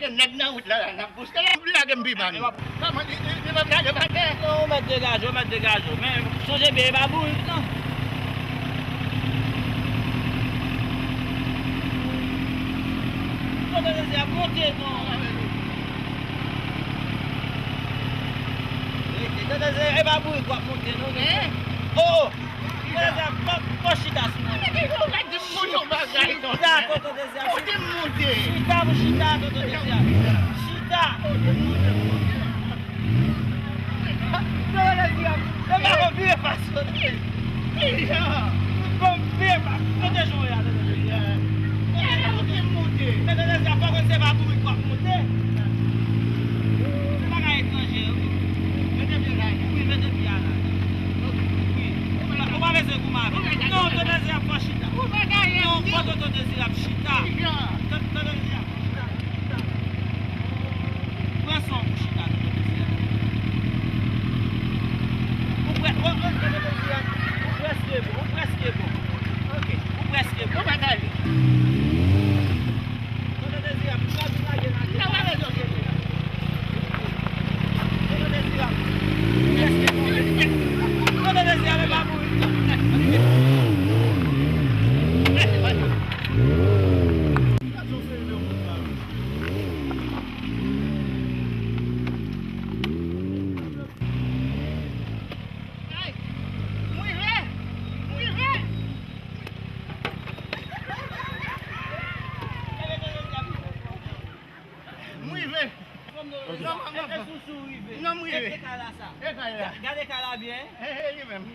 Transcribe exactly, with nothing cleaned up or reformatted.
Nèg nan wout la, la, n ap boustre la, lage m pi ba nou. Kòman, li, li, li p ap lage m atè? Non, ou mèt degaje, ou mèt degaje w. Men, sonje byen, e pa bourik, non. Tonton Dezi ap monte, non. Tonton Dezi, e pa bourik w ap monte, non. Oh! Tonton Dezi ap, fò, fò chita sou mwen. Chita, Tonton Dezi ap, chita. Chita, pou chita, Tonton Dezi ap. Chita. Tonton Dezi ap. Tonton Dezi ap. Tonton Dezi ap. Tonton Dezi ap. Tonton Dezi ap. Fò konn se pa bourik w ap monte. Se bagay etranje, wi. Mete pye la. Wi, mete pye a la. Wi. Ou pa bezwen goumen avè l. Non, Tonton Dezi ap fò chita. Non, fò Tonton Dezi ap chita. Tonton Dezi ap chita. Pran san w pou chita, Tonton Dezi ap. Ou prè-, ou, ou, Tonton Dezi ap. Ou prèske bon, ou prèske bon. Ok, ou prèske bon. Ou pa ta ale. Tonton Dezi ap, ou pa vin lage nan tèt. Tonton Dezi ap. Tonton Dezi ap, e pa bourik. Ay, m rive! M rive! M rive. Non, non, non. Non, m rive. E kay la sa. E kay la. Gade kay la byen. E, e, li menm.